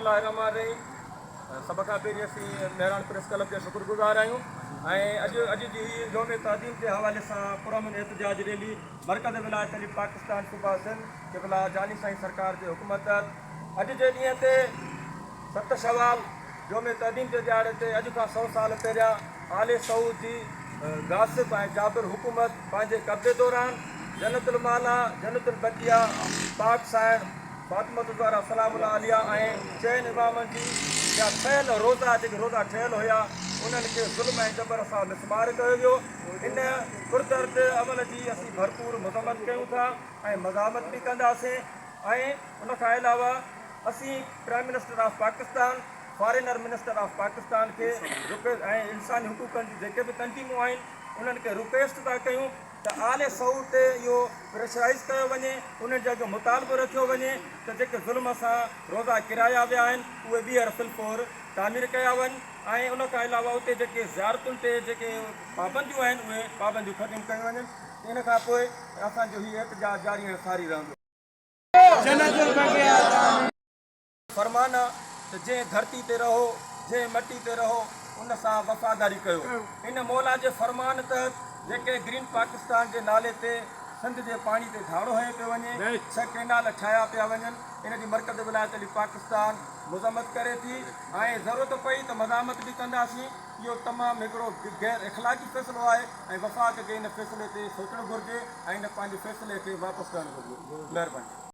الله الرحمٰن الرحيم سڀ کان پهرين اسين مهراڻ پريس ڪلب جا شڪر گذار آهيون ۽ اڄ اڄ جي هي يوم تعظيم جي حوالي سان پرامن احتجاج ريلي مرڪز ولايت علي پاڪستان صوبه سنڌ قبلا جاني سائين سرڪار جي حڪم تحت اڄ جي ڏينهن تي ست شوال يوم تعظيم جي ڏهاڙي تي اڄ کان سئو سال پهريان آل سعود جي غاصب ۽ جابر حڪومت پنهنجي قبضي دوران جنت المعليٰ جنت البقيع پاڪ سائڻ فاطمة الزهرا سلام الله عليها ۽ چئن امامن جي جا ٺهيل روضا جيڪي روضا ٺهيل هيا انهن کي ظلم ۽ جبر سان مسمار ڪيو ويو. ان پردرد عمل جي اسين ڀرپور مذمت ڪيون ٿا ۽ مزاحمت به ڪنداسين ۽ ان کان علاوه اسين prime minister of Pakistan, foreigner minister of Pakistan کي ۽ انساني حقوقن جون جيڪي به تنظيمون آهن انهن کي رڪويسٽ ٿا ڪيون ته آل سعود تي اهو پريشرائيز ڪيو وڃي، انهن جي اڳيان مطالبو رکيو وڃي ته جيڪي ظلم سان روزا ڪيرايا ويا آهن اهي ٻيهر في الفور تعمير ڪيا وڃن ۽ ان کان علاوه اتي جيڪي زيارتن تي جيڪي پابنديون آهن اهي پابنديون ختم ڪيون وڃن ان کان پوء اسان جو هي احتجاج جاري ۽ ساري رهندو. فرمان آ ته جنهن ڌرتي تي رهو، جنهن مٽي تي رهو، ان سان وفاداري ڪيو. ان مولا جي فرمان تحت جيڪي گرين پاڪستان جي نالي تي سنڌ جي پاڻي تي ڌاڙو هنيو پيو وڃي، ڇهه ڪئنال ٺاهيا پيا وڃن، ان جي مرڪز ولايت علي پاڪستان مذمت ڪري ٿي ۽ ضرورت پئي ته مزاحمت به ڪنداسين. اهو تمام هڪڙو غير اخلاقي فيصلو آهي ۽ وفاق کي ان فيصلي تي سوچڻ گهرجي ۽ ان پنهنجي فيصلي کي واپس ڪرڻ گهرجي. مهرباني.